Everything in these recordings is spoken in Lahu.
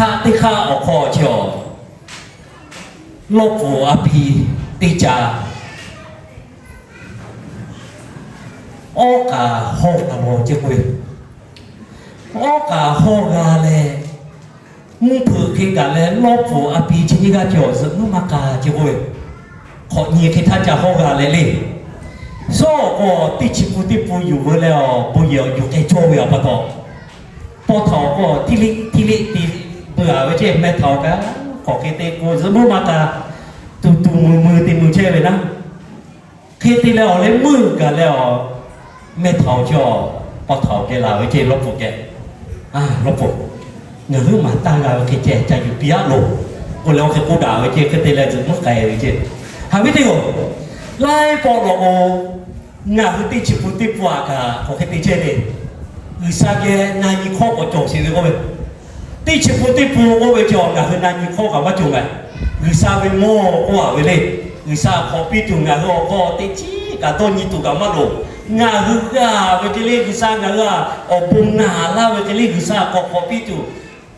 Hk'aˆ teˇ hk'aˆ awˬ hk'aw chi awˬ, lawˇ pfuhˍ a pi teˇ ca, awˉ k'aˍ hawˇ k'aˍ law ce k'oˆ ve, awˉ k'aˍ hawˇ g'a leh, mvuhˇ hpeuꞈ hk'e gaˬ leh lawˇ pfuhˍ a pi chi nyiˇ g'aˇ cawˬ zuhꞈ muiˉ maˇ k'a ce k'oˆ ve, hk'awꞈ nyi hk'e htaˇ ca hawˇ g'a leh le. Sawˉ awˬ k'o teˇ chi pun teˇ pun yuˬ veu leh awˬ bon yehˬ awˬ yuˬ k'ai cawˇ ve awˬ pa taw, paw htaꞈ awˬ k'o tiˇ liˆ tiˇ liˆ te beuˬ a ve ceh, meh htaꞈ awˬ kaꞈ hk'awꞈ hk'e te k'o zuhꞈ muiˉ maˇ k'a, tuˬ tuˬ muiˬ muiˬ te muiˬ chehˇ ve naˉ. Hk'e te leh awˬ leh meuˇ gaˬ leh awˬ, meh htaꞈ awˬ ceh awˬ, paw htaꞈ awˬ geh laˬ ve ceh lawˇ pfuhˍ geh, a, lawˇ pfuhˍ, ngaˬ huiˉ maˬ taˇ g'a ve hk'e ceh ca yuˬ piˇ aˉ loˬ k'oˆ leh, oˇ hk'e k'oˆ daꞈ ve ceh hk'e te leh zuhꞈ muiˉ k'ai ve ceh. Haꞈ ve teˇ g'aˇ, laiˉ pawˆ lawꞈ k'o, ngaˬ hui teˇ chi pun teˇ pun aꞈ kaꞈ k'awꞈ hk'e te chehˇ le. G'uiˬsha geh na nyi hkawˇ k'awꞈ cawˬ sheˍ ve k'oˆ ve, teˇ chi pun teˇ pun k'oˆ ve cawˬ ngaˬ hui na nyi hkawˇ kaꞈ maˇ cawˬ mehˍ. G'uiˬsha ve mawˇ k'oˆ a ve le. G'uiˬsha hk'awꞈ piˇ tuˬ ngaˬ hui awˬ hk'aw teꞈ chiˉ kaꞈ dawˇ nyi tuˬ kaꞈ maˇ loˍ. Ngaˬ hui g'a ve hk'e le G'uiˬsha ngaˬ hui a awˬ bon naˬ laˇ ve hk'e le G'uiˬsha hk'awꞈ hk'awꞈ piˇ tuˬ,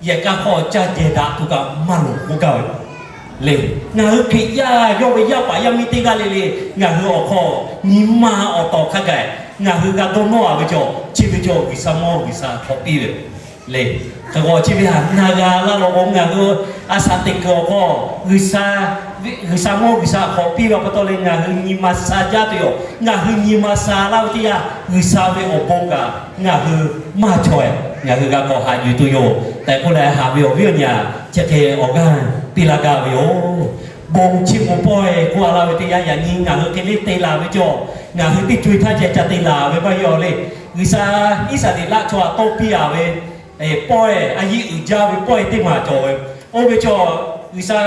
yehˬ k'a hk'aw caˇ jehˬ daꞈ tuˬ kaꞈ maˇ loˍ k'oˆ gaˇ ve le. Ngaˬ hui Hkriꞈ yaˇ yawˇ ve yaˇ paˍ yaˇ miˇ teˇ g'aˇ le le, ngaˬ hui awˬ hk'aw nyi ma awˬ tawˍ hk'a gaˬ ngaˬ hui g'a dawˇ nawˇ a ve cawˬ, chi ve cawˬ G'uiˬsha mawˇ G'uiˬsha hk'awꞈ piˇ ve le. Hk'e k'o chi ve htaꞈ na g'a laˇ law k'o, ngaˬ hui a shaꞈ teꞈ kuiˬ awˬ hk'aw G'uiˬsha, G'uiˬsha mawˇ G'uiˬsha hk'awꞈ piˇ ve pa taw leh ngaˬ hui nyi ma sha jaˇ tuˬ yoˬ. Ngaˬ hui nyi ma sha laˇ ve teˇ yanˇ, G'uiˬsha ve awˬ bon kaꞈ ngaˬ hui maˇ chaweh, ngaˬ hui g'a k'awꞈ haꞈ yuˬ tuˬ yoˬ tehꞈ k'oˆ leh, haꞈ ve awˬ viˉ awˬ nyi aꞈ, chi hk'e awˬ g'aˇ piˇ laˇ gaˇ ve yoˬ. Bon chiˇ mvuh pawehˇ k'oˆ a laˇ ve teˇ yanˇ, yaꞈ nyi ngaˬ hui hk'e le te laˬ ve cawˬ, ngaˬ hui teˇ co-e htaˇ ceh ca te laˬ ve maˇ heˆ a le. G'uiˬsha Iˉsaˍreˍlaˆ chaw aꞈ tawˇ piˇ a ve pawehˇ, a yiˇ uiˍ jaˇ ve pawehˇ teˇ maˬ cawˬ ve, oˇ ve cawˬ G'uiˬsha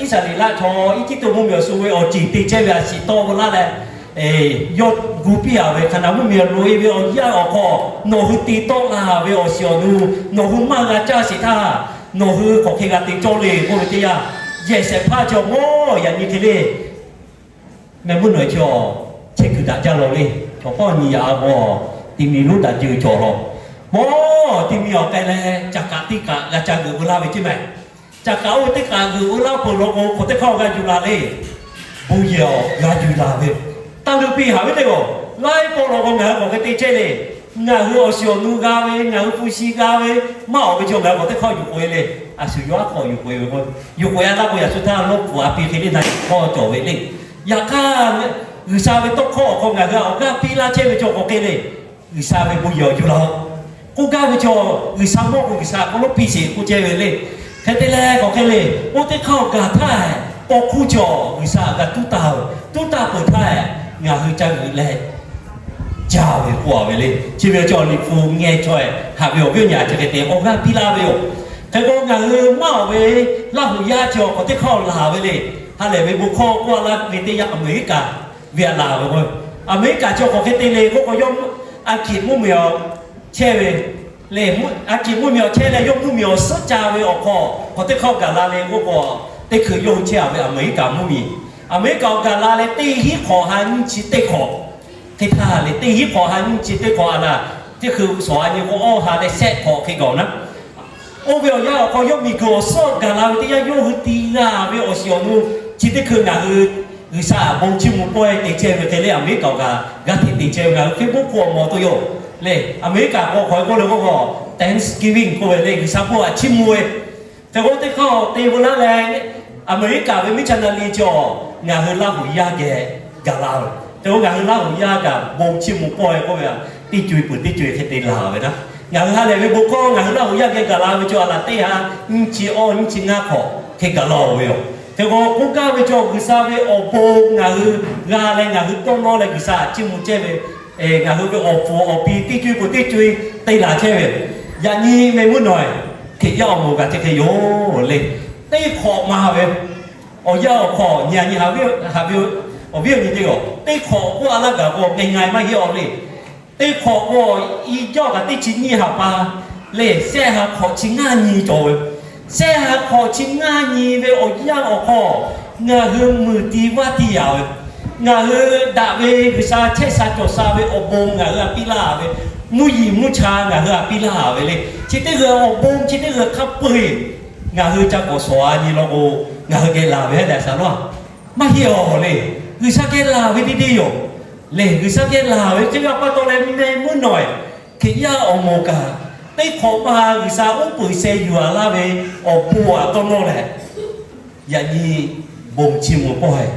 Iˉsaˍreˍlaˆ chaw Eˇjiˇtuꞈ mvuhˇmiˬ awˬ suh ve awˬ ceˬ te chehˇ ve a shiˍ tawˆ ve laˇ leh, yawˇ gu piˇ a ve Hkaˍnanˍ mvuhˇmiˬ loꞈ-e ve awˬ yanˇ awˬ hk'aw, nawˬ hui te tawˆ la ve awˬ shiˍ awˬ nu nawˬ hui maˇ g'a caˇ sheˍ htaˇ, nawˬ hui k'awꞈ hk'e g'a te cawˇ le k'oˆ ve teˇ yanˇ, yehˬ shehˍ hpaˇ cawˬ mawˇ yaꞈ nyi hk'e le meh mvuhˇ naw e chaw chehˇ kuiˬ daꞈ jaˇ law le. Chaw pawˆ nyi yaꞈ a k'o, ti mi lonˉ daꞈ jeuˬ cawˬ law. Mawˇ ti mi awˬ k'ai leh caꞈ kaꞈ teˇ kaꞈ g'a ca g'euꞈ veu laˇ ve ceˇ mehˍ. Caꞈ kaꞈ oˇ ve teˇ kaꞈ g'euꞈ veu laˇ peuˬ law k'o, hk'aw teˇ hk'aˇ g'a yuˬ la le. Bon yehˬ awˬ g'a yuˬ la ve, taˇ luˇ piˇ haꞈ ve teˇ g'aˇ, laiˉ pawˆ law k'o ngaˬ hui k'awꞈ hk'e te chehˇ le. Ngaˬ hui awˬ shiˍ awˬ nu g'a ve, ngaˬ hui hpu shi g'a ve, maˇ awˬ ve chaw ngaˬ hui k'awꞈ teˇ hk'aˇ yuˬ k'oꞈ e le. A shu yawˇ aˉ hk'aw yuˬ k'oꞈ e ve k'o, yuˬ k'oꞈ e a laˇ k'o, yaꞈ shu htaˇ lawˇ pfuhˍ a pi hk'e le na nyi hkawˇ cawˬ ve le. Yaꞈ hk'aˇ, G'uiˬsha ve tawˇ hkawˇ awˬ hk'aw ngaˬ hui awˬ g'aˇ piˇ laˇ chehˇ ve chaw k'awꞈ hk'e le. G'uiˬsha ve bon yehˬ awˬ yuˬ la-o k'oˆ gaˇ ve chaw, G'uiˬsha mawˇ k'o G'uiˬsha k'o lawˇ piˇ sheˍ k'oˆ chehˇ ve le. Hk'e te leh k'awꞈ hk'e le, oˇ teˇ hk'aˇ awˬ gaˬ htaˇ, paw hkuˇ cawˬ G'uiˬsha g'a tuˉ taˍ-oˬ. Tuˉ taˍ peuˬ htaˇ, ngaˬ hui ca g'euꞈ leh jaˇ ve k'oˆ a ve le. Chi ve awˬ cawˬ Liꞈ hpu ngeh chaweh haꞈ ve awˬ viˉ awˬ nyi aꞈ chi hk'e te awˬ g'aˇ piˇ laˇ ve yoˬ. Hk'e k'o ngaˬ hui maˇ awˬ ve Laˇ huˍ yaˇ chi awˬ hk'aw teˇ hk'aˇ laˬ ve le. Ha lehˬ ve bon hkawˇ k'oˆ a laˇ ve teˇ yanˇ, Aˍmeˍriˆkaˍ ve aꞈ laˬ ve k'o, Aˍmeˍriˆkaˍ chi awˬ hk'aw hk'e te le k'oˆ k'o, yawˇ Aˍkiˍ mvuhˇmiˬ awˬ chehˇ ve le. Aˍkiˍ mvuhˇmiˬ awˬ chehˇ leh yawˇ mvuhˇmiˬ awˬ suhˉ ca ve awˬ hk'aw, hk'aw teˇ hk'aˇ gaˬ la le k'oˆ k'o, teˇ hkui yawˇ hui chehˇ a ve Aˍmeˍriˆkaˍ mvuhˇmiˬ. Aˍmeˍriˆkaˍ awˬ gaˬ la leh teˇ hinˉ hk'awꞈ ha nyiˇ chi teˇ hk'awꞈ hk'e htaˇ le, teˇ hinˉ hk'awꞈ ha nyiˇ chi teˇ hk'awꞈ a laˬ, teˇ hkui shawˍ a nyi k'o awˇ ha leh shehˆ hk'awꞈ hk'e gaˬ naˉ. Oˇ ve awˬ yanˇ awˬ hk'aw yawˇ miˬguiˬ awˬ suhˉ gaˬ la ve teˇ yanˇ, yawˇ hui ti g'a ve awˬ shiˍ awˬ nu chi teˇ hkui ngaˬ hui G'uiˬsha bon chiˇ mvuh pawehˇ te chehˇ ve hk'e le, Aˍmeˍriˆkaˍ awˬ kaꞈ g'aˇ hteꞈ te chehˇ ve ngaˬ hui Hkriꞈ bon hk'oˆ awˬ mawˬ to yoˬ le. Aˍmeˍriˆkaˍ k'o hk'aw k'oˆ le k'o, Thanksgiving k'oˆ ve le, G'uiˬsha bon htaꞈ chiˇ mvuh ve. Hk'e k'o teˇ hk'aˇ te veu laˇ leh, Aˍmeˍriˆkaˍ ve miˇ chaˇ na le cawˬ ngaˬ hui Laˇ huˍ yaˇ geh gaˬ la ve. Hk'e k'o ngaˬ hui Laˇ huˍ yaˇ kaꞈ bon chiˇ mvuh pawehˇ k'oˆ ve a, teˇ co-e peuˬ teˇ co-e hk'e te laˬ ve naˉ. Ngaˬ hui ha lehˬ ve bon hkawˇ ngaˬ hui Laˇ huˍ yaˇ geh gaˬ la ve cawˬ a laˬ teˇ ha nyiˇ chi awˇ nyiˇ chi ngaˇ hk'awꞈ hk'e gaˬ la ve yoˬ. Hk'e k'o k'oˆ gaˇ ve cawˬ G'uiˬsha ve awˬ bon ngaˬ hui g'a leh ngaˬ hui tawˇ nawˇ leh G'uiˬsha chiˇ mvuh chehˇ ve, ngaˬ hui ve awˬ pfuhˍ awˬ pi teˇ co-e peuˬ teˇ co-e te laˬ chehˇ ve, yaꞈ nyi meh mvuhˇ naw e Hkriꞈ yaˇ awˬ moˍ kaꞈ chi hk'e yoˬ le. Teˇ hk'awꞈ ma ve awˬ yanˇ awˬ hk'aw nyi a nyi haꞈ ve awˬ viˉ awˬ nyi teˇ g'aˇ, teˇ hk'awꞈ k'oˆ a laˇ gaˬ k'o, ngaˬ ngaˬ maˇ heˆ a le. Teˇ hk'awꞈ k'o, i jawˇ kaꞈ teˇ chi nyiˇ ha pa le, shehˆ ha hk'awꞈ chi ngaˇ nyi cawˬ ve, shehˆ ha hk'awꞈ chi ngaˇ nyi ve awˬ yanˇ awˬ hk'aw, ngaˬ hui muiˬ ti vaˇ ti yaꞈ ve, ngaˬ hui daꞈ ve G'uiˬsha chehˇ sha cawˬ sha ve awˬ bon ngaˬ hui htaꞈ piˇ laˇ ve, mvuhˇ yeˬ mvuhˇ cha ngaˬ hui htaꞈ piˇ laˇ ve le. Chi teˇ g'aˇ awˬ bon chi teˇ g'aˇ hk'a peu-eˬ Ngaˬ hui ca k'awꞈ shawˍ a nyi law k'o, ngaˬ hui geh laˬ ve hehˉ lehˬ shaˍ laˇ. Maˇ heˆ awˬ le. G'uiˬsha geh laˬ ve teˇ deˇ yoˬ. Lehˬ, G'uiˬsha geh laˬ ve hk'e ve a pa taw leh meh mvuhˇ nawˬ eˬ, Hkriꞈ yaˇ awˬ moˍ kaꞈ, teˇ hk'awꞈ ma G'uiˬsha uˉ peunˍ sheh yuˬ a laˇ ve awˬ bon awˬ dawˇ nawˇ lehˬ, yaꞈ nyi bon chiˇ mvuh pawehˇ,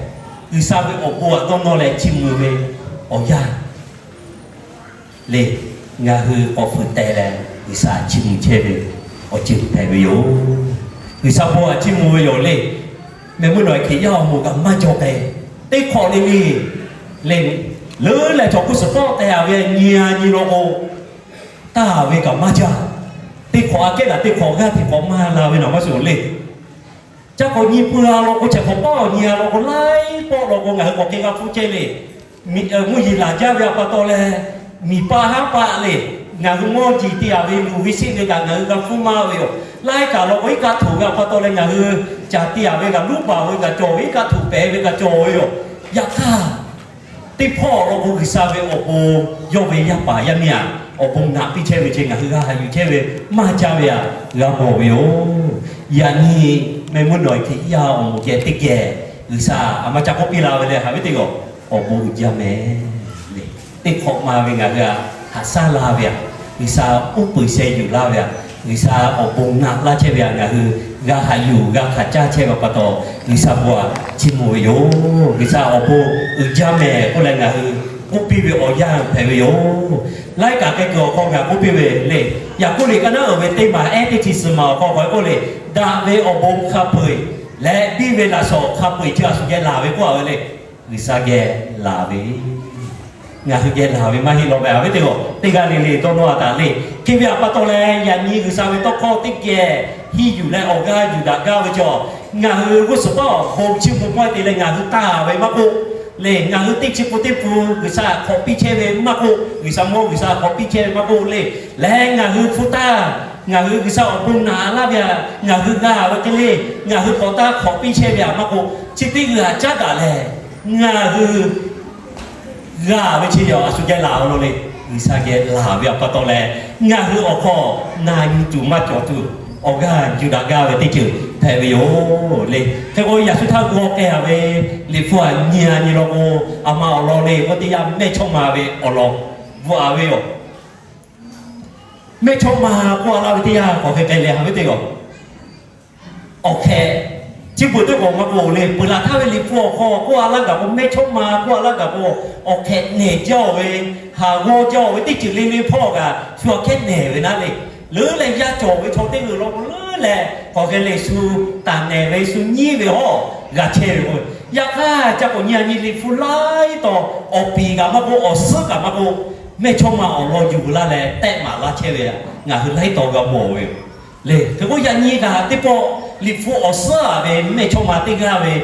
G'uiˬsha ve awˬ bon awˬ dawˇ nawˇ leh chiˇ mvuh ve awˬ yanˇ lehˬ, ngaˬ hui k'awꞈ fuiˍ teh leh G'uiˬsha chiˇ mvuh chehˇ ve awˬ ceuˬ hpehꞈ ve yoˬ. G'uiˬsha bon awˬ chiˇ mvuh ve yoˬ le. Meh mvuhˇ nawˬ eˬ, Hkriꞈ yaˇ awˬ moˍ kaꞈ maˇ jaw k'ai. Teˇ hk'awꞈ le le, leuˉ leh chaw hkuˇ suhˍ pawˆ teh a ve nyi a nyi law k'o, taˇ ve kaꞈ maˇ jaˇ. Teˇ hk'awꞈ aꞈ kehˉ kaꞈ teˇ hk'awꞈ g'aˇ teˇ hk'awꞈ maˇ la ve naˬ maˇ suh le. Ca k'awꞈ nyi peuˬ a law k'o, chehˬ hk'awꞈ pawˆ nyi a law k'o, laiˉ pawˆ law k'o ngaˬ hui k'awꞈ hk'e g'a hpuˇ chehˇ le. Mvuhˇ yeˬ laˬ jaˇ ve a pa taw leh, miˬ paˆ haˉ paˆ le, ngaˬ hui mawˇ jeˬ te a ve luˬ ve sheˆ ve kaꞈ ngaˬ hui g'a hpuˇ maˇ ve yoˬ. Laiˉ kaꞈ law k'o, iˉ kaˆ htoꞈ ve a pa taw leh ngaˬ hui ca te a ve kaꞈ luˉ baˬ ve kaꞈ cawˬ ve, iˉ kaˆ htoꞈ pehˍ ve kaꞈ cawˬ ve yoˬ. Yaꞈ hk'aˇ, teˇ hpawˇ law k'o G'uiˬsha ve awˬ bon yawˇ ve yaˇ paˍ yaˇ miˇ aꞈ awˬ bon naꞈ piˇ chehˇ ve ceh ngaˬ hui g'a haꞈ yuˬ chehˇ ve maˇ caˇ ve aꞈ g'a mawˬ ve yoˬ. Yaꞈ nyi meh mvuhˇ nawˬ eˬ, Hkriꞈ yaˇ awˬ moˍ geh teˇ geh G'uiˬsha a ma ca k'oˆ piˇ la ve leh haꞈ ve teˇ g'aˇ, awˬ bon uiˍ jaˇ mehˍ le. Teˇ hk'awꞈ ma ve ngaˬ hui aꞈ haꞈ shaˉ laˇ ve aꞈ, G'uiˬsha uˉ peunˍ sheh yuˬ laˇ ve aꞈ, G'uiˬsha awˬ bon naꞈ laˇ chehˇ ve aꞈ ngaˬ hui g'a haꞈ yuˬ g'a hkanˍ caˇ chehˇ ve pa taw, G'uiˬsha bon aꞈ chiˇ mvuh ve yoˬ. G'uiˬsha awˬ bon uiˍ jaˇ mehˍ k'oˆ leh ngaˬ hui k'oˆ piˇ ve awˬ yanˇ hpehꞈ ve yoˬ. Laiˉ kaꞈ keh kuiˬ awˬ hk'aw ngaˬ k'oˆ piˇ ve le. Yaˍkoˆ liꞈ ka naˉ uiˍ ve teˇ maˬ ehˉ teˇ chi suhˍ maˬ awˬ hk'aw k'awꞈ k'oˆ le, daꞈ ve awˬ bon hk'a peu-eˬ leh biˇ ve laꞈ shawnˍ hk'a peu-eˬ chi a shu geh laˬ ve k'oˆ a ve le. G'uiˬsha geh laˬ ve, ngaˬ hui geh laˬ ve maˇ heˆ law meh. Haꞈ ve teˇ g'aˇ, teˇ g'aˇ le le dawˇ nawˇ a taˍ le. Hk'e ve aꞈ pa taw leh yaꞈ nyi G'uiˬsha ve tawˇ hkawˇ teˇ geh hiˇ yuˬ leh awˬ g'aˇ yuˬ daꞈ gaˇ ve cawˬ, ngaˬ hui g'uˇ suhˍ paˆ awˬ bon chiˇ mvuh pawehˇ te leh ngaˬ hui taˇ ve maˇ k'oˆ le. Ngaˬ hui teˇ chi pun teˇ pun G'uiˬsha hk'awꞈ piˇ chehˇ ve maˇ k'oˆ, G'uiˬsha mawˇ G'uiˬsha hk'awꞈ piˇ chehˇ ve maˇ k'oˆ le. Leh ngaˬ hui hpu taˇ, ngaˬ hui G'uiˬsha awˬ bon naꞈ laˇ ve aꞈ ngaˬ hui g'a ve hk'e le, ngaˬ hui k'awꞈ taˇ hk'awꞈ piˇ chehˇ ve aꞈ maˇ k'oˆ, chi teˇ g'aˇ caˉ daꞈ leh ngaˬ hui g'a ve chi yaꞈ a shu geh laˬ ve lo le. G'uiˬsha geh laˬ ve aꞈ pa taw leh ngaˬ hui awˬ hk'aw na nyi tuˬ maˇ cawˬ tuˬ, awˬ g'aˇ yuˬ daꞈ gaˇ ve teˇ ceuˬ hpehꞈ ve yoˬ le. Hk'e k'o yaꞈ shu htaˇ g'aw k'ai a ve Liꞈ hpu aꞈ nyi a nyi law k'o, a ma awˬ lawn le k'o teˇ yanˇ mehˇchawˇma ve awˬ lawn bvuhꞈ a ve yoˬ. Mehˇchawˇma k'oˆ a laˇ ve teˇ yanˇ k'awꞈ hk'e k'ai leh haꞈ ve teˇ g'aˇ, awˬ hk'e chi beuꞈ teˇ k'awꞈ maˇ k'oˆ le. Peuˬ laˬ htaˇ ve Liꞈ hpu awˬ hk'aw k'oˆ a laˇ gaˬ k'o, mehˇchawˇma k'oˆ a laˇ gaˬ k'o, awˬ hk'e nehˬ jaˇ-oˬ ve, haˍ g'awˇ jaˇ-oˬ ve teˇ ceuˬ le le hpawˇ kaꞈ shu awˬ hkehˉ nehˬ ve naˉ le. Leuˉ leh yaˇ cawˬ ve chaw teˇ g'uiˬ law k'o leuˉ leh k'awꞈ hk'e le shu taˍ nehˬ ve shu nyiˉ ve hawˉ g'a chehˇ ve k'o, yaꞈ hk'aˇ ca k'awꞈ nyi a nyi Liꞈ hpu laiˉ taw awˬ piˍ kaꞈ maˇ k'oˆ, awˬ suhˉ kaꞈ maˇ k'oˆ, mehˇchawˇma awˬ lawn yuˬ laˇ leh tehˆ maˍ laˇ chehˇ ve ngaˬ hui laiˉ taw g'a mawˬ ve yoˬ. Le hk'e k'o yaꞈ nyi kaꞈ teˇ pawˆ Liꞈ hpu awˬ suhˉ a ve mehˇchawˇma teˇ g'aˇ ve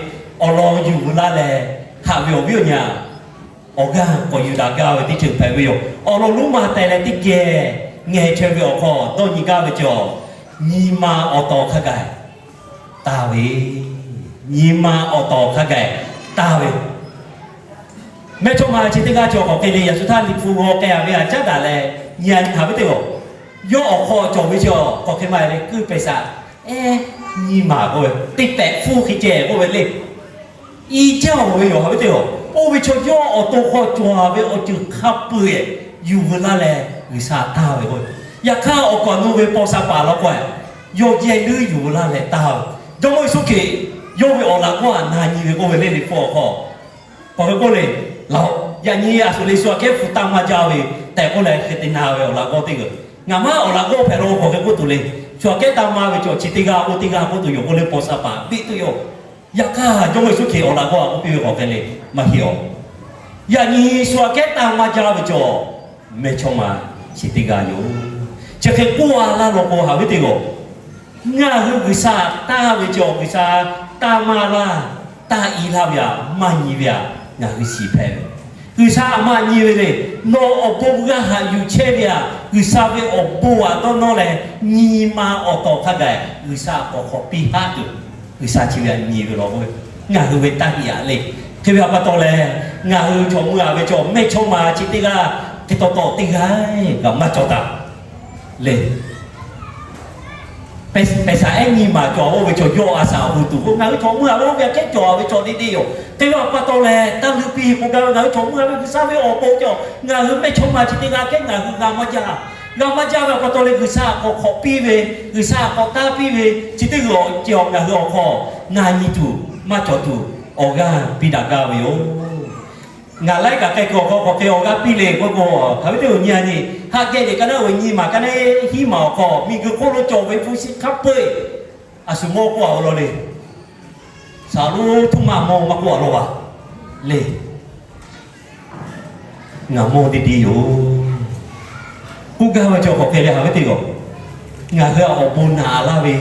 awˬ lawn yuˬ laˇ leh haꞈ ve awˬ viˉ awˬ nyi-a, awˬ g'aˇ k'awꞈ yuˬ daꞈ gaˇ ve teˇ ceuˬ hpehꞈ ve yoˬ. Awˬ lawn lonˉ ma teh leh teˇ geh ngeh chaweh ve awˬ hk'aw dawˇ nyi gaˇ ve cawˬ, nyi ma awˬ tawˍ hk'a gaˬ taˇ ve, nyi ma awˬ tawˍ hk'a gaˬ taˇ ve. Mehˇchawˇma chi teˇ g'aˇ cawˬ k'awꞈ hk'e le, yaꞈ shu htaˇ Liꞈ hpu g'aw k'ai a ve aꞈ caˉ daꞈ leh nyi a nyi haꞈ ve teˇ g'aˇ, yawˇ awˬ hk'aw cawˬ ve chi k'awꞈ hk'e maˇ le kuiˇ pehˍ saꞈ, ehˉ, nyi ma k'oˆ ve teˇ pehꞈ hpfuhˇ hk'e ceh k'oˆ ve le. I jaˇ-oˬ ve yoˬ haꞈ ve teˇ g'aˇ, oˇ ve chaw yawˇ awˬ to hk'aw cawˬ ve awˬ ceuˬ hk'a peu-eˬ yuˬ veu laˇ leh G'uiˬsha taˇ ve k'o, yaꞈ hk'aˇ awˬ kaˍ awˬ nu ve paw sha paˍ law k'o, yawˇ yehˇ leuˉ yuˬ veu laˇ leh taˇ ve. Jawˇmawˇ Yeˍsuˆ Hkriꞈ yawˇ ve awˬ laꞈ g'awˇ aꞈ na nyi ve k'oˆ ve le Liꞈ hpu awˬ hk'aw k'awꞈ hk'e k'oˆ le, laˬ-oˬ, yaꞈ nyi a shu le shu aꞈ kehˉ hpu taˇ maˇ jaˇ ve tehꞈ k'oˆ leh hk'e te na ve awˬ laꞈ g'awˇ teˇ g'uiˬ, ngaˬ maˇ awˬ laꞈ g'awˇ hpehꞈ la k'awꞈ hk'e k'oˆ tuˬ le. Shu aꞈ kehˉ taˇ maˇ ve cawˬ chi teˇ g'aˇ k'oˆ teˇ g'aˇ k'oˆ tuˬ yoˬ k'oˆ le paw sha paˍ biˇ tuˬ yoˬ. Yaꞈ hk'aˇ Jawˇmawˇ Yeˍsuˆ Hkriꞈ awˬ laꞈ g'awˇ aꞈ k'oˆ piˇ ve k'awꞈ hk'e le, maˇ heˆ-oˬ. Yaꞈ nyi shu aꞈ kehˉ taˇ maˇ jaˇ ve cawˬ, mehˇchawˇma chi teˇ g'aˇ yoˬ. Chi hk'e k'oˆ a laˇ law k'o haꞈ ve teˇ g'aˇ, ngaˬ hui G'uiˬsha taˇ ve cawˬ, G'uiˬsha taˇ maˇ laˇ, taˇ i laˇ ve aꞈ maˇ nyi ve aꞈ ngaˬ hui shiˍ hpehꞈ ve. G'uiˬsha aꞈ maˇ nyi ve le. Nawˬ awˬ bon g'a haꞈ yuˬ chehˇ ve aꞈ G'uiˬsha ve awˬ bon aꞈ dawˇ nawˇ leh nyi ma awˬ tawˍ hk'a gaˬ G'uiˬsha k'awꞈ hk'awꞈ piˇ haˉ tuˬ, G'uiˬsha chi ve aꞈ nyi ve law k'o, ngaˬ hui ve taˇ heˆ aꞈ le. Hk'e ve aꞈ pa taw leh, ngaˬ hui chaw mui aꞈ ve cawˬ mehˇchawˇma chi teˇ g'aˇ hk'e taw taw teˇ g'aˇ kaꞈ maˇ cawˬ taˍ le. pehˬ shaˍ ehˉ nyi maˬ cawˬ oˇ ve chaw yawˇ a shaꞈ awˬ hui tuˬ k'o, ngaˬ hui chaw meuˇ a ve oˇ ve aꞈ kehˉ cawˬ ve chaw teˇ deˇ yoˬ. Hk'e ve awˬ pa taw leh, taˇ luˇ piˇ k'oˆ gaˇ ve, ngaˬ hui chaw meuˇ a ve G'uiˬsha ve awˬ bon cawˬ, ngaˬ hui mehˇchawˇma chi teˇ g'aˇ kehˉ ngaˬ hui g'a maˇ jaˇ. G'a maˇ jaˇ ve awˬ pa taw leh, G'uiˬsha k'awꞈ hk'awꞈ piˇ ve, G'uiˬsha k'awꞈ taˇ piˇ ve chi teˇ g'uiˬ awˬ ceuˬ ngaˬ hui awˬ hk'aw na nyi tuˬ maˇ cawˬ tuˬ awˬ g'aˇ piˇ daꞈ gaˇ ve yoˬ. Ngaˬ laiˉ kaꞈ k'ai kuiˬ awˬ hk'aw k'awꞈ hk'e awˬ g'aˇ piˇ le k'oˆ k'o, hk'aˬ ve teˇ g'uiˬ nyi a nyi, haꞈ geh le ka naˉ uiˍ nyi maˬ ka naˉ hiˉ maˬ awˬ hk'aw miˬguiˬ hk'oˆ lo cawˬ ve hpu shi hk'a peu-eˬ a shu mawˇ k'oˆ a ve law le. Saˍ lonˉ htuˇ maˇ mawˇ maˇ k'oˆ a law va le. Ngaˬ mawˇ teˇ deˇ yoˬ. K'oˆ gaˇ ve chaw k'awꞈ hk'e leh, haꞈ ve teˇ g'aˇ, ngaˬ hui awˬ bon naꞈ laˇ ve,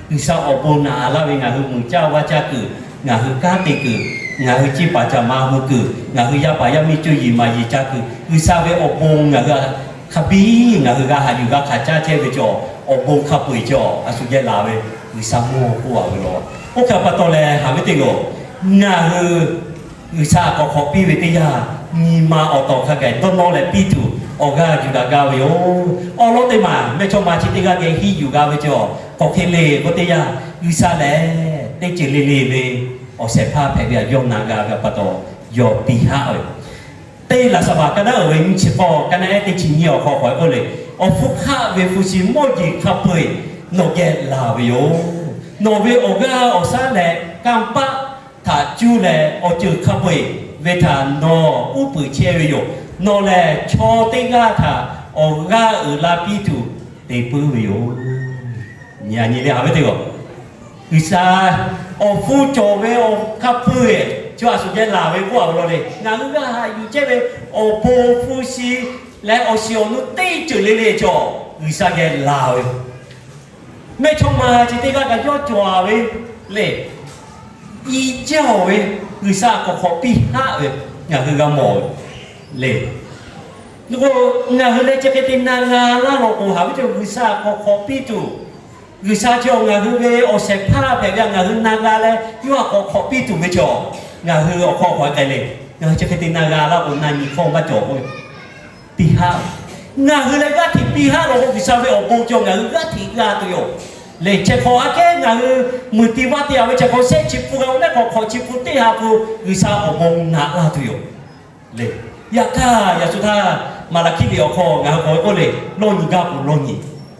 G'uiˬsha awˬ bon naꞈ laˇ ve, ngaˬ hui muiˬ caˇ vaˇ caˇ kuiˬ, ngaˬ hui kanˉ te kuiˬ, ngaˬ hui ciˇ paˍ caˇ ma hui kuiˬ, ngaˬ hui yaˇ paˍ yaˇ miˇ cuˇ yiˍ maˍ yiˍ caˇ kuiˬ, G'uiˬsha ve awˬ bon ngaˬ hui hk'a biˇ ngaˬ hui g'a haꞈ yuˬ g'a hkanˍ caˇ chehˇ ve chaw, awˬ bon hk'a peu-eˬ chaw a shu geh laˬ ve, G'uiˬsha mawˇ k'oˆ a ve law. Oˇ hk'e pa taw leh, haꞈ ve teˇ g'aˇ, ngaˬ hui G'uiˬsha k'awꞈ hk'awꞈ piˇ ve teˇ yanˇ, nyi ma awˬ tawˍ hk'a gaˬ dawˇ nawˇ leh piˇ tuˬ awˬ g'aˇ yuˬ daꞈ gaˇ ve yoˬ. Awˬ lawn teˇ maˬ mehˇchawˇma chi teˇ g'aˇ geh hiˇ yuˬ g'a ve chaw, k'awꞈ hk'e le k'oˆ teˇ yanˇ, G'uiˬsha lehˬ teˇ ceuˬ le le ve awˬ shehˍ hpaˇ hpehꞈ ve a yawˇ na g'a ve pa taw, yawˇ piˇ haˆ ve. Teˇ laꞈ shaˍ baˬ ka naˉ uiˍ ve nyiˇ chi k'awˇ ka naˉ ehˉ teˇ chi nyiˇ awˬ hk'aw k'awꞈ k'oˆ le, Awˬ hpfuhˇ hk'aˆ ve hpu shi mawˇ jeˬ hk'a peu-eˬ nawˬ geh laˬ ve yoˬ. Nawˬ ve awˬ g'aˇ awˬ shaˉ leh kanˇ paˆ htaꞈ cuˇ leh awˬ ceuˬ hk'a peu-eˬ ve htaꞈ nawˬ uˉ peunˍ chehˇ ve yoˬ. Nawˬ lehˬ chaw teˇ g'aˇ htaꞈ awˬ g'aˇ uiˍ la piˇ tuˬ te puiˉ ve yoˬ. Nyi a nyi le, haꞈ ve teˇ g'aˇ, G'uiˬsha awˬ hpfuhˇ cawˬ ve awˬ hk'a peu-eˬ chaw a shu geh laˬ ve k'oˆ a ve law le. Ngaˬ hui g'a haꞈ yuˬ chehˇ ve awˬ bon hpu shi leh awˬ shiˍ awˬ nu teˇ ceuˬ le le chaw G'uiˬsha geh laˬ ve yoˬ. Mehˇchawˇma chi teˇ g'aˇ kaꞈ yawˇ cawˬ a ve le. I jaˇ ve G'uiˬsha k'awꞈ hk'awꞈ piˇ haˆ ve ngaˬ hui g'a mawˬ ve le. K'o, ngaˬ hui leh chi hk'e te na g'a laˇ law k'o, haꞈ ve teˇ g'aˇ, G'uiˬsha k'awꞈ hk'awꞈ piˇ tuˬ, G'uiˬsha chi ngaˬ hui ve awˬ shehˍ hpaˇ hpehꞈ ve a ngaˬ hui na g'a leh yawˇ a k'awꞈ hk'awꞈ piˇ tuˬ ve chaw, ngaˬ hui awˬ hk'aw k'awꞈ k'ai le. Ngaˬ hui chi hk'e te na g'a laˇ k'o, na nyi hkawˇ maˇ cawˬ k'o, piˇ haˆ. Ngaˬ hui leh g'aˇ hteꞈ piˇ haˆ law k'o, G'uiˬsha ve awˬ bon cawˬ ngaˬ hui g'aˇ hteꞈ g'a tuˬ yoˬ le. Chi hk'awꞈ aꞈ kehˉ ngaˬ hui muiˬ te vaˇ te a ve chi hk'awꞈ shehˆ chi hpu g'a-o leh k'awꞈ hk'awꞈ chi hpu teˇ ha hpu G'uiˬsha awˬ bon naꞈ laˇ tuˬ yoˬ le. Yaꞈ hk'aˇ, yaꞈ shu htaˇ Maˍlaˍhkiˆ liꞈ awˬ hk'aw ngaˬ hui k'awꞈ k'oˆ le, lawˇ nyi gaˇ k'o lawˇ nyi,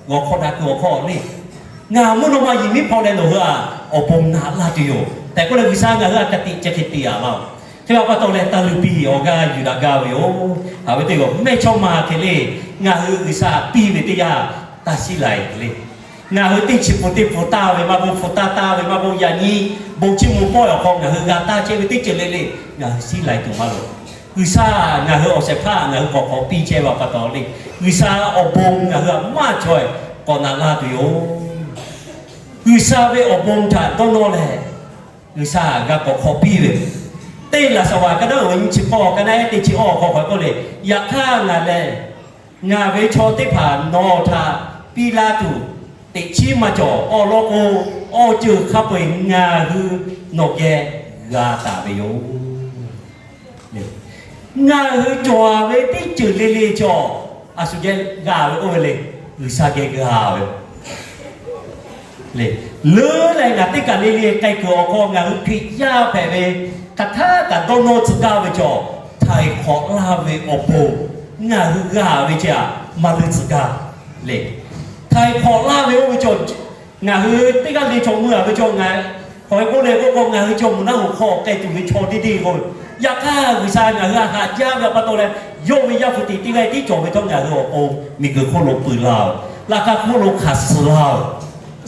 g'awˬ hk'awꞈ daꞈ kuiˬ awˬ hk'aw le, ngaˬ mvuhˇ naw ma yehˬ miˉ hpaw leh nawˬ hui a awˬ bon naꞈ laˇ tuˬ yoˬ tehꞈ k'oˆ leh, G'uiˬsha ngaˬ hui a ka tiꞈ chi hk'e te a laˇ-oˬ. Hk'e a pa taw leh, taˇ luˇ piˇ awˬ g'aˇ yuˬ daꞈ gaˇ ve yoˬ. Haꞈ ve teˇ g'aˇ, mehˇchawˇma hk'e le, ngaˬ hui G'uiˬsha piˇ ve teˇ yanˇ, taˇ shiˉ laiˬ le. Ngaˬ hui teˇ chi pfuhˍ teˇ pfuhˍ taˇ ve maˇ k'oˆ, hpu taˇ taˇ ve maˇ k'oˆ, yaꞈ nyi bon chiˇ mvuh pawehˇ awˬ hk'aw ngaˬ hui g'a taˇ chehˇ ve teˇ ceuˬ le le, ngaˬ hui shiˉ laiˬ tuˬ maˇ loˍ. G'uiˬsha ngaˬ hui awˬ shehˍ hpaˇ ngaˬ hui k'awꞈ k'awꞈ piˇ chehˇ ve awˬ pa taw le, G'uiˬsha awˬ bon ngaˬ hui a maˇ chaweh k'awꞈ naꞈ laˇ tuˬ yoˬ. G'uiˬsha ve awˬ bon htaꞈ dawˇ nawˇ leh, G'uiˬsha g'a k'awꞈ hk'awꞈ piˇ ve, teˇ laꞈ shaˍ baˬ ka naˉ uiˍ ve nyiˇ chi k'awˇ ka naˉ ehˉ teˇ chi awˇ awˬ hk'aw k'awꞈ k'oˆ le, yaꞈ hk'aˇ ngaˬ lehˬ, ngaˬ ve chaw teˇ hpaˍ nawˬ htaꞈ piˇ laˇ tuˬ teꞈ chiˉ maˇ cawˬ. Awˬ lawn k'o, awˬ ceuˬ hk'a peu-eˬ ngaˬ hui nawˬ geh g'a taˍ ve yoˬ. Ngaˬ hui cawˬ ve teˇ ceuˬ le le cawˬ, a shu geh g'a ve k'oˆ ve le, G'uiˬsha geh g'a ve le. Leuˉ leh ngaˬ teˇ kaˬ le le k'ai kuiˬ awˬ hk'aw ngaˬ hui Hkriꞈ yaˇ hpehꞈ ve hk'aˬ htaˇ kaꞈ dawˇ nawˇ tcuh gaˇ ve cawˬ, htaiˍ hk'awꞈ laˇ ve awˬ bon ngaˬ hui g'a ve chi aꞈ maˇ leuˉ tcuh gaˇ le. Htaiˍ hk'awꞈ laˇ ve oˇ ve cawˬ, ngaˬ hui teˇ g'aˇ le chaw mui a ve cawˬ ngaˬ hk'aw e k'oˆ leh k'oˆ k'o, ngaˬ hui chaw mvuhˬ naˆ hoꞈ hk'aw k'ai tuˬ ve chaw teˇ deˇ k'o, yaꞈ hk'aˇ G'uiˬsha ngaˬ hui a haꞈ jaˇ ve awˬ pa taw leh, yawˇ ve Yaˇ hpu te teˇ g'aˇ tiˉ cawˬ ve htawˇ ngaˬ hui awˬ pon miˬguiˬ hk'oˆ lo peuˬ laˇ-oˬ, laꞈ ka hk'oˆ lo hkanˍ suh laˇ-oˬ.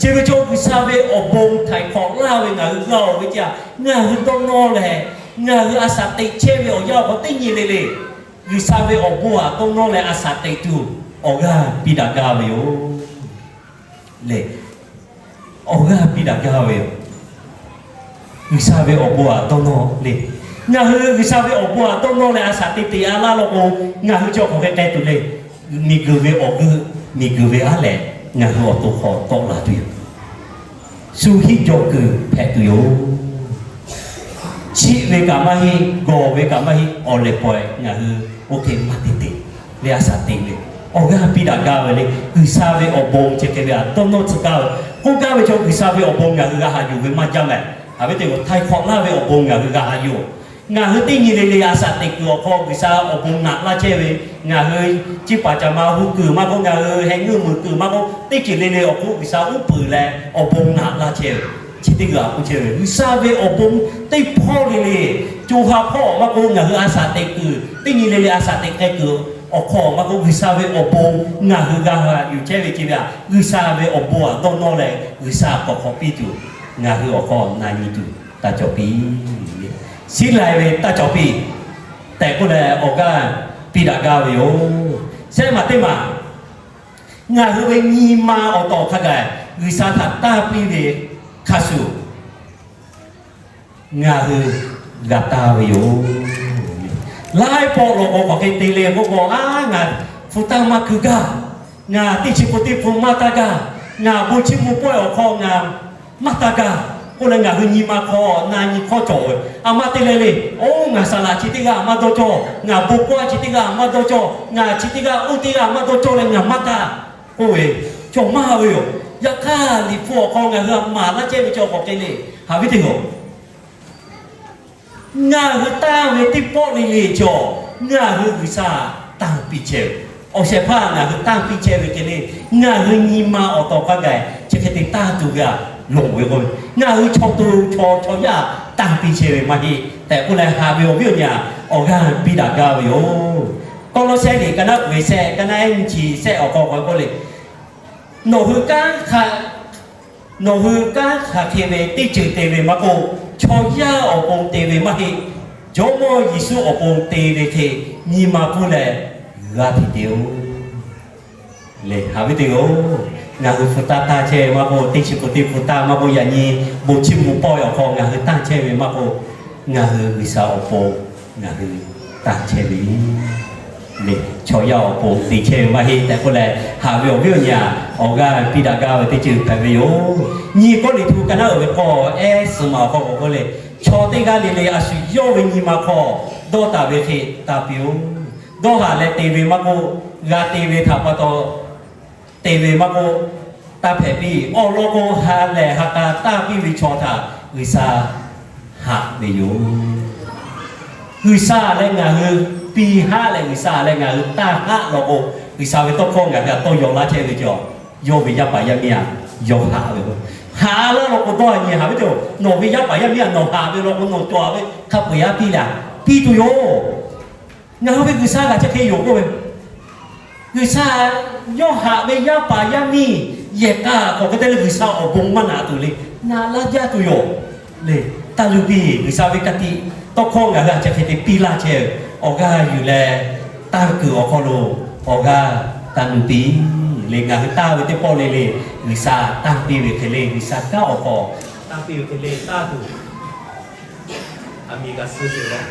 Chi ve chaw G'uiˬsha ve awˬ bon htaiˍ hk'awꞈ laˇ ve ngaˬ hui g'a-oˬ ve chi aꞈ, ngaˬ hui dawˇ nawˇ leh, ngaˬ hui a shaꞈ teꞈ chehˇ ve awˬ yanˇ awˬ hk'aw teˇ nyi le le, G'uiˬsha ve awˬ bon aꞈ dawˇ nawˇ leh a shaꞈ teꞈ tuˬ awˬ g'aˇ piˇ daꞈ gaˇ ve yoˬ le. Awˬ g'aˇ piˇ daꞈ gaˇ ve yoˬ. G'uiˬsha ve awˬ bon aꞈ dawˇ nawˇ le. Ngaˬ hui G'uiˬsha ve awˬ bon aꞈ dawˇ nawˇ leh a shaꞈ teꞈ teꞈ a laˇ law k'o, ngaˬ hui chi awˬ hk'aw hk'e k'ai tuˬ le. Miˬguiˬ ve awˬ g'euˆ, miˬguiˬ ve aˉ lehˬ, ngaˬ hui awˬ to hk'aw tawˆ la tuˬ yoˬ. Shu hiˆ jaw kuiˬ hpehꞈ tuˬ yoˬ. Chiˆ ve kaꞈ maˇ heˆ, gawˬ ve kaꞈ maˇ heˆ, awˬ lehˬ pawehˇ ngaˬ hui oˇ hk'e maˇ te te leh a shaꞈ teꞈ ve Awˬ g'aˇ piˇ daꞈ gaˇ ve le. G'uiˬsha ve awˬ bon chi hk'e ve htaꞈ dawˇ nawˇ tcuh gaˇ ve, k'oˆ gaˇ ve chaw, G'uiˬsha ve awˬ bon ngaˬ hui g'a haꞈ yuˬ ve maˇ jaˇ mehˍ. Haꞈ ve teˇ g'aˇ, htaiˍ hk'awꞈ laˇ ve awˬ bon ngaˬ hui g'a haꞈ yuˬ. Ngaˬ hui teˇ nyi le le a shaꞈ teꞈ kuiˬ awˬ hk'aw G'uiˬsha awˬ bon naꞈ laˇ chehˇ ve, ngaˬ hui chi paˍ caˍ ma hu kuiˬ maˇ k'oˆ, ngaˬ hui heh ngeuˇ muiˬ kuiˬ maˇ k'oˆ, teˇ ceuˬ le le awˬ hk'oˆ G'uiˬsha uˉ peunˍ leh awˬ bon naꞈ laˇ chehˇ ve. Chi teˇ g'aˇ k'oˆ chehˇ ve, G'uiˬsha ve awˬ bon teˇ hpawˇ le le, co ha hpawˇ maˇ k'oˆ, ngaˬ hui a shaꞈ teꞈ kuiˬ, teˇ nyi le le a shaꞈ teꞈ k'ai kuiˬ awˬ hk'aw maˇ k'oˆ, G'uiˬsha ve awˬ bon ngaˬ hui g'a haꞈ yuˬ chehˇ ve chi ve htaꞈ, G'uiˬsha ve awˬ bon htaꞈ dawˇ nawˇ leh G'uiˬsha k'awꞈ hk'awꞈ piˇ tuˬ, ngaˬ hui awˬ hk'aw na nyi tuˬ taˇ cawˬ piˇ. Shiˉ lai ve taˇ cawˬ piˇ tehꞈ k'oˆ leh awˬ g'aˇ piˇ daꞈ gaˇ ve yoˬ. Shehˆ maˬ teˇ maˬ, ngaˬ hui ve nyi ma awˬ tawˍ hk'a gaˬ G'uiˬsha htaꞈ tanˇ piˇ ve hk'a shuˍ, ngaˬ hui g'a tanˇ ve yoˬ. Laiˉ pawˆ law k'o k'awꞈ hk'e te le k'oˆ k'o, a, ngaˬ hpu tanˇ maˇ ku gaˇ, ngaˬ teˇ chi hpu teˇ hpu maˇ tanˇ gaˇ, ngaˬ bon chiˇ mvuh pawehˇ awˬ hk'aw ngaˬ maˇ tanˇ gaˇ k'oˆ leh, ngaˬ hui nyi ma hk'aw na nyi hkawˇ cawˬ ve, a, maˇ te leh le. Oˇ, ngaˬ saˍ laꞈ chi teˇ g'aˇ maˇ dawˇ cawˇ, ngaˬ bon kawˇ chi teˇ g'aˇ maˇ dawˇ cawˇ, ngaˬ chi teˇ g'aˇ oˇ teˇ g'aˇ maˇ dawˇ cawˇ leh ngaˬ maˇ tanˇ k'oˆ ve, cawˬ maˇ ve yoˬ. Yaꞈ hk'aˇ, Liꞈ hpu awˬ hk'aw ngaˬ hui a maˍ laˇ chehˇ ve cawˬ k'awꞈ hk'e le. Haꞈ ve teˇ g'aˇ, ngaˬ hui tanˇ ve teˇ pawˆ le le cawˬ, ngaˬ hui G'uiˬsha tanˇ piˇ chehˇ ve. Awˬ shehˍ hpaˇ ngaˬ hui tanˇ piˇ chehˇ ve hk'e le, ngaˬ hui nyi ma awˬ tawˍ hk'a gaˬ chi hk'e te tanˇ tuˬ ve a loˍ ve k'o, ngaˬ hui chaw to chaw chaw yaˇ tanˇ piˇ chehˇ ve maˇ heˆ tehꞈ k'oˆ leh, haꞈ ve awˬ viˉ awˬ nyi-a, awˬ g'aˇ piˇ daꞈ gaˇ ve yoˬ. Kawˇlawˇsehˇ liꞈ ka naˉ uiˍ ve shehˆ, ka naˉ nyiˇ chi shehˆ awˬ hk'aw k'awꞈ k'oˆ le, nawˬ hui kanˉ hk'a nawˬ hui kanˉ hk'aˬ hk'e ve teˇ ceuˬ te ve maˇ k'oˆ, chaw yaˇ awˬ pon te ve maˇ heˆ. Jawˇmawˇ Yeˍsuˆ awˬ pon te ve hk'e nyi ma pfuhˇ leh g'a htiꞈ te-oˬ le. Haꞈ ve teˇ g'aˇ, ngaˬ hui hpu taˇ tanˇ chehˇ ve maˇ k'oˆ, teˇ chi hpu teˇ hpu tanˇ maˇ k'oˆ, yaꞈ nyi bon chiˇ mvuh pawehˇ awˬ hk'aw ngaˬ hui tanˇ chehˇ ve maˇ k'oˆ, ngaˬ hui G'uiˬsha awˬ pon ngaˬ hui tanˇ chehˇ ve le. Chaw yaˇ awˬ pon te chehˇ ve maˇ heˆ tehꞈ k'oˆ leh, haꞈ ve awˬ viˉ awˬ nyi-a, awˬ g'aˇ piˇ daꞈ gaˇ ve teˇ ceuˬ hpehꞈ ve yoˬ. Nyiˇ Kawˇrenˍhtuˆ ka naˉ uiˍ ve k'awˇ ehˉ suhˍ maˬ awˬ hk'aw k'awꞈ k'oˆ le, chaw teˇ g'aˇ le le a shu yawˇ ve nyi ma hk'aw dawˇ taˍ ve hk'e tanˇ piˇ-oˬ. Dawˇ haꞈ leh te ve maˇ k'oˆ, g'a te ve htaꞈ pa taw te ve maˇ k'oˆ, tanˇ hpehꞈ piˇ. Awˬ lawn k'o, ha lehˬ ha k'a tanˇ piˇ ve chaw htaꞈ G'uiˬsha haꞈ ve yoˬ. G'uiˬsha leh ngaˬ hui piˇ haˆ leh, G'uiˬsha leh ngaˬ hui tanˇ haˆ law k'o, G'uiˬsha ve tawˇ hkawˇ ngaˬ hui htaꞈ tawˇ yaw laˇ chehˇ ve cawˬ. Yawˇ ve yaˇ paˍ yaˇ miˇ-a, yawˇ haꞈ ve k'o, haꞈ laˇ law k'o dawˇ nyi haꞈ ve teˇ-oˬ. Nawˬ ve yaˇ paˍ yaˇ miˇ-a nawˬ haꞈ ve law k'o, nawˬ cawˬ-a ve hk'a peu-eˬ a piˇ leh, piˇ tuˬ yoˬ. Ngaˬ hui ve G'uiˬsha kaꞈ chi hk'e yoˬ k'oˆ ve, G'uiˬsha yawˇ haꞈ ve yaˇ paˍ yaˇ miˇ yehˬ k'a k'awꞈ hk'e te leh G'uiˬsha awˬ bon maˇ naꞈ tuˬ le, naꞈ laˇ jaˇ tuˬ yoˬ le. Taˇ luˇ piˇ. G'uiˬsha ve ka tiꞈ tawˇ hkawˇ ngaˬ hui a chi hk'e te piˇ laˇ chehˇ ve, awˬ g'aˇ yuˬ leh tanˇ kuiˬ awˬ hk'aw lo awˬ g'aˇ taˇ luˇ piˇ le. Ngaˬ hui tanˇ ve teˇ pawˆ le le, G'uiˬsha tanˇ piˇ ve hk'e le, G'uiˬsha kanˉ awˬ hk'aw tanˇ piˇ ve hk'e le, tanˇ tuˬ a miˍ g'a suh sheˍ law.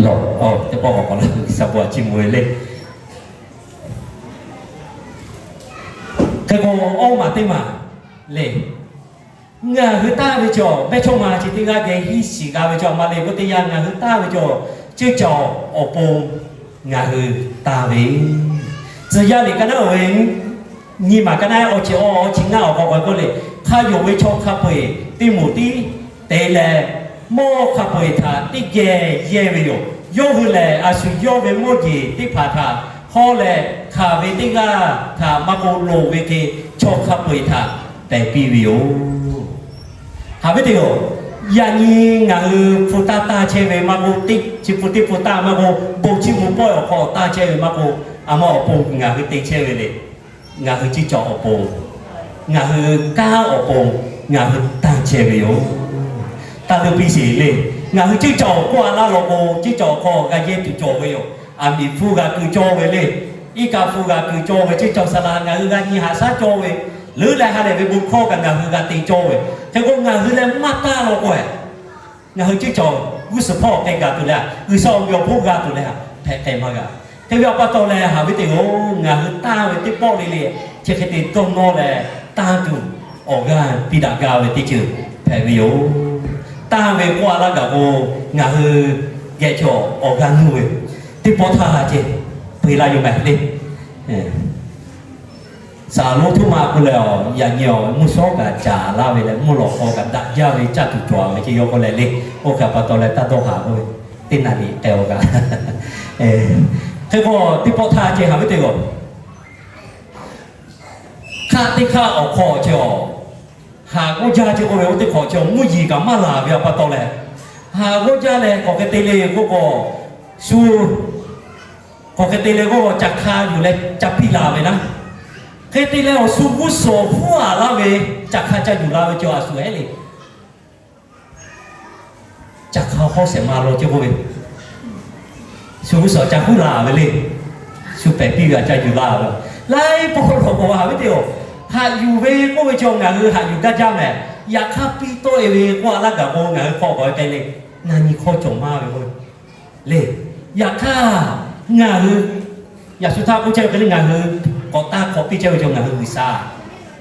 Lawˬ, teˇ pawˆ k'awꞈ k'awꞈ la, G'uiˬsha bon htaꞈ chiˇ mvuh ve le. Hk'e k'o, awˇ maˬ teˇ maˬ le, ngaˬ hui tanˇ ve cawˬ, mehˇchawˇma chi teˇ g'aˇ geh hiˉ shiˍ g'a ve cawˬ ma le k'oˆ teˇ yanˇ, ngaˬ hui tanˇ ve cawˬ, ceuˇ caoˬ awˬ pon ngaˬ hui tanˇ ve. Tcuh yaˇ liꞈ ka naˉ uiˍ ve nyiˇ maˬ ka naˉ awˇ chi awˇ awˇ chi ngaˇ awˬ k'awꞈ k'oˆ le, hk'a yonˍ ve chaw hk'a peu-eˬ teˇ moˍ tiˉ te leh, mawˇ hk'a peu-eˬ htaꞈ teˇ geh yehˇ ve yoˬ. Yawˇ hui lehˬ, a shu yawˇ ve mawˇ jeˬ teˇ hpaˍ htaꞈ hawˇ leh, hkanˍ ve teˇ g'aˇ htaꞈ maˇ k'oˆ loˍ ve hk'e, chaw hk'a peu-eˬ htaꞈ pehˬ piˇ ve yoˬ. Haꞈ ve teˇ g'aˇ, yaꞈ nyi ngaˬ hui hpu taˇ tanˇ chehˇ ve maˇ k'oˆ, teˇ chi hpu teˇ hpu tanˇ maˇ k'oˆ, bon chiˇ mvuh pawehˇ awˬ hk'aw tanˇ chehˇ ve maˇ k'oˆ, a ma awˬ pon ngaˬ hui te chehˇ ve le. Ngaˬ hui ceuˇ caoˬ awˬ pon, ngaˬ hui kanˉ awˬ pon, ngaˬ hui tanˇ chehˇ ve yoˬ. Taˇ luˇ piˇ sheˍ le. Ngaˬ hui ceuˇ caoˬ k'oˆ-a laˇ law k'o, ceuˇ caoˬ awˬ hk'aw g'a yehˇ tuˬ cawˬ ve yoˬ. Aˬ miˍ hpu g'a keu cawˇ ve le. Iˉ kaˆ hpu g'a keu cawˇ ve, ceuˇ caoˬ saˍ laꞈ ngaˬ hui g'a nyi haꞈ shaˉ cawˇ ve, leuˉ leh ha lehˬ ve bon hkawˇ kaꞈ ngaˬ hui g'a te cawˇ ve. Hk'e k'o, ngaˬ hui leh maˇ tanˇ law k'o, ngaˬ hui ceuˇ caoˬ g'uˇ suhˍ hpawˇ k'ai gaˬ tuˬ leh, G'uiˬsha awˬ meꞈ awˬ hponˇ g'a tuˬ leh, hpehꞈ k'ai maˇ g'a. Hk'e ve awˬ pa taw leh, haꞈ ve teˇ g'aˇ, ngaˬ hui tanˇ ve teˇ pawˆ le le, chi hk'e te dawˇ nawˇ leh tanˇ tuˬ, awˬ g'aˇ piˇ daꞈ gaˇ ve teˇ ceuˬ hpehꞈ ve yoˬ. Tanˇ ve k'oˆ-a laˇ gaˬ k'o, ngaˬ hui geh chaw awˬ g'aˇ nuˇ ve teˇ pawˆ htaˇ ceh peu eˬ la yoˬ mehˍ le. Saˍ laꞈ htoˇ ma k'oˆ leh, yaꞈ nyi awˬ mvuhˇ shawˉ kaꞈ caˍ laˇ ve leh mvuhˇ lawꞈ hk'aw kaꞈ daꞈ jaˇ ve caˇ tuˬ cawˬ ve ceh yawˇ k'oˆ leh le. Oˇ hk'e pa taw leh taˇ dawˇ haˍ k'oˆ ve, teˇ naˍ riˍ k'ai-o kaꞈ. Hk'e k'o teˇ pawˆ htaˇ ceh haꞈ ve teˇ g'aˇ hk'aˆ teˇ hk'aˆ awˬ hk'aw ceh-oˬ, haˍ g'awˇ jaˇ ceh k'oˆ ve, oˇ teˇ hk'awꞈ ceh-oˬ, mvuhˇ yeˬ kaꞈ maˇ laˬ ve pa taw leh, haˍ g'awˇ jaˇ leh k'awꞈ hk'e te le k'oˆ k'o, shu k'awꞈ hk'e te le k'oˆ k'o, caˬ hk'a yuˬ leh ca piˇ la ve naˉ. Hk'e te leh awˬ shu g'uˇ suhˍ huˉ aꞈ laˇ ve, caˬ hk'a ca yuˬ la ve ceh-oˬ, a shu hehˉ le. Caˬ hk'a hawˉ shehˍ ma law ceh k'oˆ ve, shu g'uˇ suhˍ ca huˉ la ve le. Shu pehˬ piˇ ve aꞈ ca yuˬ la ve. Laiˉ pawˆ lawˬ k'o haꞈ ve teˇ-oˬ, haꞈ yuˬ ve k'oˆ ve ceh-oˬ, ngaˬ hui haꞈ yuˬ gaˇ jaˇ mehˍ. Yaꞈ hk'aˇ piˇ tawˆ-e ve k'oˆ a laˇ gaˬ k'o, ngaˬ hui hk'aw k'awꞈ k'ai le, na nyi hkawˇ cawˬ maˇ ve k'oˆ le. Yaꞈ hk'aˇ ngaˬ hui yaꞈ shu htaˇ k'oˆ chehˇ ve hk'e le, ngaˬ hui k'awꞈ taˇ hk'awꞈ piˇ chehˇ ve ceh-oˬ, ngaˬ hui G'uiˬsha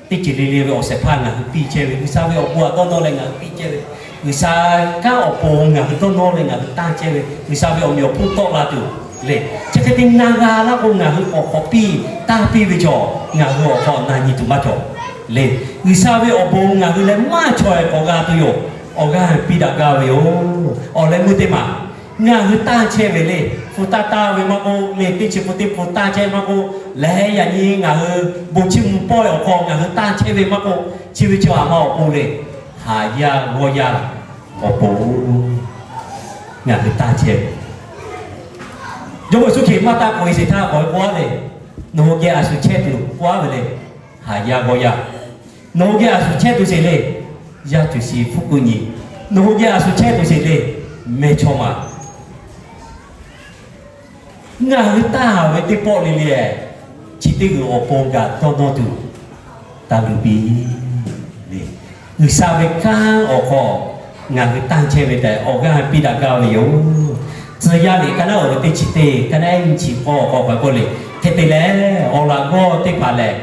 teˇ ceuˬ le le ve awˬ shehˍ hpaˇ ngaˬ hui piˇ chehˇ ve, G'uiˬsha ve awˬ bon aꞈ dawˇ nawˇ leh ngaˬ hui piˇ chehˇ ve, G'uiˬsha kanˉ awˬ pon ngaˬ hui dawˇ nawˇ leh ngaˬ hui tanˇ chehˇ ve, G'uiˬsha ve awˬ meꞈ awˬ hponˇ tawˆ la tuˬ le. Chi hk'e te na g'a laˇ k'o, ngaˬ hui k'awꞈ hk'awꞈ piˇ tanˇ piˇ ve ceh-oˬ, ngaˬ hui awˬ hk'aw na nyi tuˬ maˇ cawˬ le. G'uiˬsha ve awˬ bon ngaˬ hui leh maˇ chaweh k'awꞈ g'a tuˬ yoˬ. Awˬ g'aˇ piˇ daꞈ gaˇ ve yoˬ. Awˬ leh meuˇ teˇ maˬ ngaˬ hui tanˇ chehˇ ve le. Hpu taˇ taˇ ve maˇ k'oˆ le, teˇ chi hpu teˇ hpu tanˇ chehˇ maˇ k'oˆ, lehˬ yaꞈ nyi ngaˬ hui bon chiˇ mvuh pawehˇ awˬ hk'aw ngaˬ hui tanˇ chehˇ ve maˇ k'oˆ, chi ve chi aˬ ma awˬ pon le. Haˍ yaˇ g'awˇ yaˇ awˬ pon ngaˬ hui tanˇ chehˇ ve. Jawˇmawˇ Yeˍsuˆ Hkriꞈ maˇ taˇ k'oꞈ-e sheˍ htaˇ k'awꞈ k'oˆ-a le, nawˬ hui geh a shu chehˇ tuˬ k'oˆ-a ve le. Haˍ yaˇ g'awˇ yaˇ, nawˬ hui geh a shu chehˇ tuˬ sheˍ le. Yaˇ tuˬ shi hpfuhˆ kuˆ nyi, nawˬ hui geh a shu chehˇ tuˬ sheˍ le. Mehˇchawˇma ngaˬ hui tanˇ ve teˇ pawˆ le le, chi teˇ g'uiˬ awˬ pon gaˬ dawˇ nawˇ tuˬ taˇ luˬ piˇ le. G'uiˬsha ve kanˉ awˬ hk'aw ngaˬ hui tanˇ chehˇ ve tehꞈ awˬ g'aˇ piˇ daꞈ gaˇ ve yoˬ. Tcuh yaˇ liꞈ ka naˉ uˍ ve teˇ chi teˇ, ka naˉ ehˉ nyiˇ chi k'awˇ awˬ hk'aw k'awꞈ k'oˆ le. Hk'e te leh awˬ laꞈ g'awˇ teˇ hpaˍ lehˬ,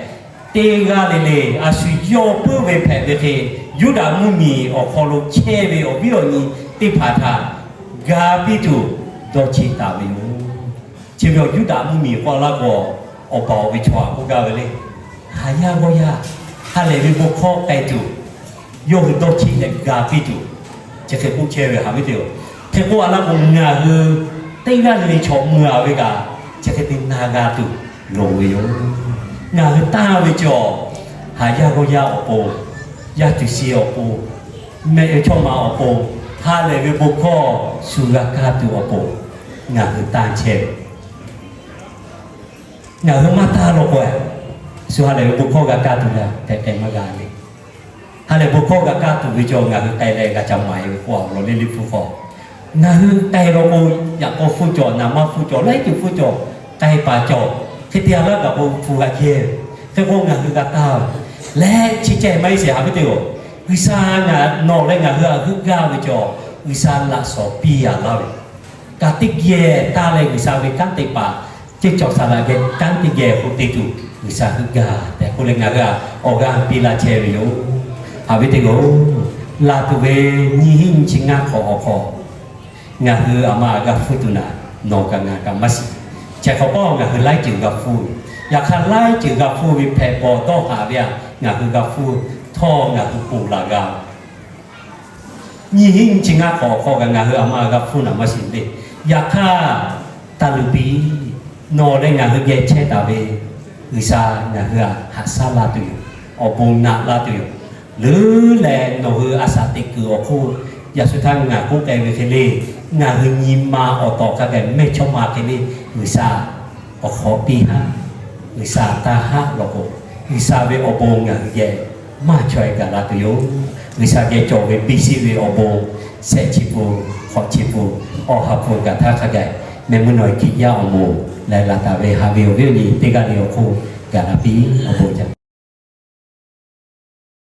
teˇ g'aˇ le le a shu yawˇ puiˉ ve hpehꞈ ve hk'e, Yuˇdaꞈ mvuhˇmiˬ awˬ hk'aw lo chehˇ ve awˬ viˉ awˬ nyi teˇ hpaˍ htaꞈ ga piˇ tuˬ dawˇ cheˆ taˍ ve yoˬ. Chi ve awˬ Yuˇdaꞈ mvuhˇmiˬ k'oˆ laˇ k'o, awˬ baˬ awˬ ve chaw aꞈ k'oˆ gaˇ ve le. Haˍ yaˇ g'awˇ yaˇ ha lehˬ ve bon hkawˇ k'ai tuˬ, yawˇ hui dawˇ cheˆ leh ga piˇ tuˬ, chi hk'e k'oˆ chehˇ ve haꞈ ve teˇ-oˬ. Hk'e k'oˆ a laˇ k'o, ngaˬ hui teˇ g'aˇ le le chaw mui-a ve kaꞈ, chi hk'e te na g'a tuˬ loˍ ve yoˬ. Ngaˬ hui tanˇ ve cawˬ, haˍ yaˇ g'awˇ yaˇ awˬ pon, yaˇ tuˬ shi awˬ pon, mehˆ ve chawˇ ma awˬ pon, ha lehˬ ve bon hkawˇ shu g'a kaˇ tuˬ awˬ pon, ngaˬ hui tanˇ chehˇ ve. Ngaˬ hui maˇ tanˇ law k'o, shu ha lehˬ ve bon hkawˇ g'a kaˇ tuˬ g'a tehꞈ k'ai maˇ g'a le. Ha lehˬ bon hkawˇ g'a kaˇ tuˬ ve cawˬ, ngaˬ hui k'ai leh g'a ca maˍ-e ve k'o, awˬ lawn le le hpu k'awꞈ, ngaˬ hui k'ai law k'o, yaꞈ k'aw hpfuhˇ cawˬ, naˍ manˇ hpfuhˇ cawˬ, laiˉ ceuˬ hpfuhˇ cawˬ, k'ai paˍ cawˬ, hk'e te a laˇ gaˬ k'o hpu g'a yehˇ ve. Hk'e k'o ngaˬ hui g'a taˇ ve leh, chi ceh maˇ heˆ sheˍ haꞈ ve teˇ-oˬ. G'uiˬsha ngaˬ nawˬ leh ngaˬ hui a heuˆ gaˇ ve cawˬ, G'uiˬsha laꞈ shawˍ piˇ a laˇ ve kaꞈ teˇ geh taˇ leh, G'uiˬsha ve kanˉ te paˍ ceˇ cawˬ saˍ laꞈ geh kanˉ teˇ geh k'oˆ te tuˬ G'uiˬsha heuˆ gaˇ tehꞈ k'oˆ leh, ngaˬ hui a awˬ g'aˇ piˇ laˇ chehˇ ve yoˬ. Haꞈ ve teˇ g'aˇ-oˬ, laˬ tuˬ ve nyiˇ hinˉ nyiˇ chi ngaˇ hk'awꞈ awˬ hk'aw ngaˬ hui aˬ ma g'a hpfuhˇ tuˬ naˍ, nawˬ kaꞈ ngaˬ kaꞈ maˇ shiˍ. Chi hk'awꞈ paˇ ngaˬ hui laiˉ ceuˬ g'a hpfuhˇ ve, yaꞈ hk'aˇ laiˉ ceuˬ g'a hpfuhˇ ve hpehꞈ bawˬ dawˇ haꞈ ve a, ngaˬ hui g'a hpfuhˇ htawˇ ngaˬ hui ponˬ laˬ g'a Nyiˇ hinˉ nyiˇ chi ngaˇ hk'awꞈ awˬ hk'aw kaꞈ ngaˬ hui aˬ ma g'a hpfuhˇ naˍ maˇ shiˍ le. Yaꞈ hk'aˇ, taˇ luˬ piˇ. Nawˬ leh ngaˬ hui geh chehˇ taˍ ve G'uiˬsha ngaˬ hui aꞈ haꞈ shaˉ la tuˬ yoˬ. Awˬ bon naꞈ la tuˬ yoˬ. Leuˉ leh nawˬ hui a shaꞈ teꞈ kuiˬ awˬ hk'oˆ, yaꞈ shu htaˇ ngaˬ k'oˆ k'ai ve hk'e le, ngaˬ hui nyi ma awˬ tawˍ hk'a gaˬ mehˇchawˇma hk'e le, G'uiˬsha awˬ hk'aw piˇ haˉ, G'uiˬsha taˇ haˉ law k'o, G'uiˬsha ve awˬ bon ngaˬ hui geh maˇ chaweh gaˬ la tuˬ yoˬ. G'uiˬsha geh cawˬ ve piˇ shiˆ ve awˬ bon shehˆ chi pun, hk'awꞈ chi pun, awˬ ha hpu gaˬ htaˇ hk'a gaˬ, mehˆ meuˇ nawˬ Hkiˬ yaˇ awˬ moˍ leh laˬ taˍ ve haꞈ ve awˬ viˉ awˬ nyi teˇ g'aˇ le awˬ hk'oˆ gaˬ la piˇ awˬ bon jaˇ.